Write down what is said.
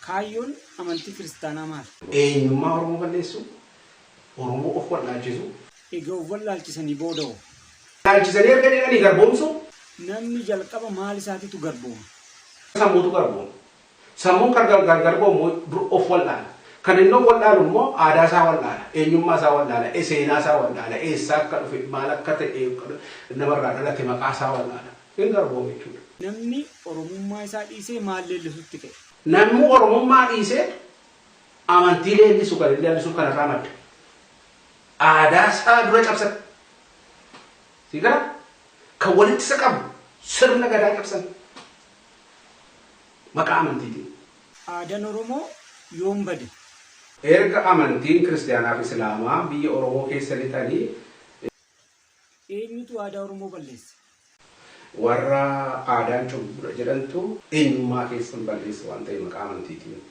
Kaayyoon amantii kiristaanaa maali? Eenyummaa Oromoo balleessuu, Oromoo of wallaalchisuu. Eega of wallaalchisanii booda hoo? Wallaalchisanii erga jedhanii garboomsuu. Namni jalqaba maal isaatitu garbooma? Sammuutu garbooma. Sammuun kan garboomu dur of wallaala. Kan inni of wallaalu immoo aadaa isaa wallaala, eenyummaa isaa wallaala, seenaa isaa wallaala, eessaa akka dhufe, maal akka ta'e, namarraa dhalate, maqaa isaa wallaala. Hin garboome jechuudha. Namni Oromummaa isaa dhiisee maal leellisutti ka'e? Namni Oromummaa dhiisee amantii leellisu kan inni leellisuuf kanarraa madda. Aadaa isaa dura cabsan. Sii galaa? Kan walitti isa qabu sirna gadaa cabsan. Maqaa amantiitiin. Aadaan Oromoo yoom bade? Erga amantiin Kiristiyaanaa fi Islaamaa biyya Oromoo keessa lixanii. Eenyutu aadaa Oromoo balleesse? Warra aadaan cubbuudha jedhantu eenyummaa keessan balleessa waan ta'e maqaa amantiitiin.